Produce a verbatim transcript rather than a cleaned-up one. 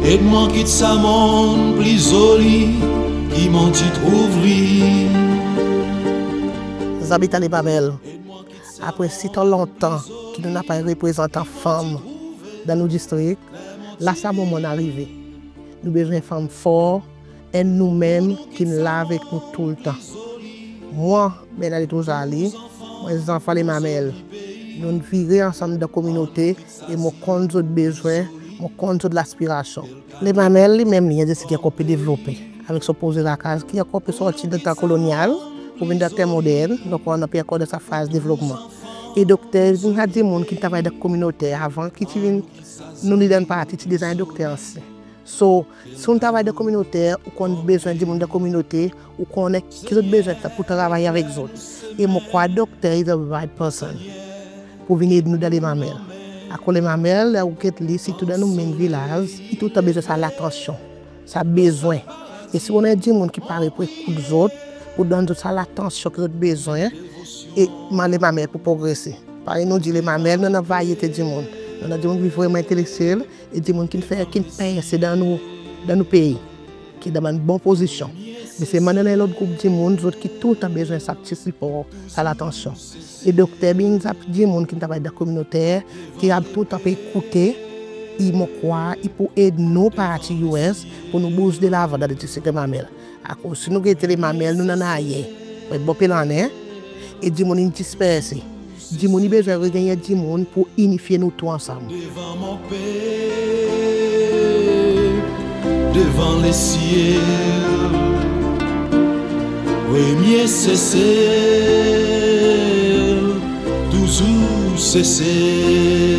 Ed mwan kit sa monn pli zoli ki mon ti trouv li. Zabitan Les Mamelles, apre sitan lontan ki nou napa reprezantan fanm dan nou distrik, la sa moman in arive. Nou bezwen fanm for, enn nou menm ki'n la avek nou toultan. Mwan, Bernadette Rosalie, mon en zanfan Les Mamelles. Nou'n vire ansanm dan kominote e mon konn zot bezwen, mon konn zot laspirasyon. Les Mamelles li menm li en distrik ki ankor pe devlope, avek son proze lakaz ki ankor pe sorti dan tan kolonyal pour vin dan tan modern, donk nou pe ankor dan sa faz devlopman. E dokter, sa dimoun ki travay dan kominote avan ki ti vin, nou li dan parti ti deza en dokter ansi. So, si ou travay dan kominote, ou konn bezwen dimoun dan kominote, ou konnen ki zot bezwen pour travay avek zot. E mon krwar dokter is the right person pour vin ed nou dan Les Mamelles. Akoz Les Mamelles, ler ou get li, sirtou dan nou menm vilaz, i toultan bezwen sa latansyon, sa bezwen. E si ou annan dimoun ki pare pour ekout zot, pour donn zot sa latansyon ki zot bezwen, e Les Mamelles pou progrese. Parey nou dir, Les Mamelles nou annan varyete dimoun. Nou annan dimoun ki vreman entelektyel, e dimoun ki'n fer, ki'n perse dan nou, dan nou pei, ki dan bann bon pozisyon. Me selman nou annan en lot group dimoun, zot ki toultan bezwen sa pti sipor, sa latansyon. E dokter being sa dimoun ki travay dan kominote, ki ap toultan pe ekoute, i mon krwar i pou ed nou parti U S pour nou bouz delavan dan distrik Les Mamelles. Akoz si nou gete Les Mamelles, nou annan ayer. Bon pe lannen, e dimoun in disperse. Dimoun i bezwen regannyen dimoun pour inifye nou tou ansanm. Devan mon pep, devan lesyel, premye Sesel, touzour Sesel.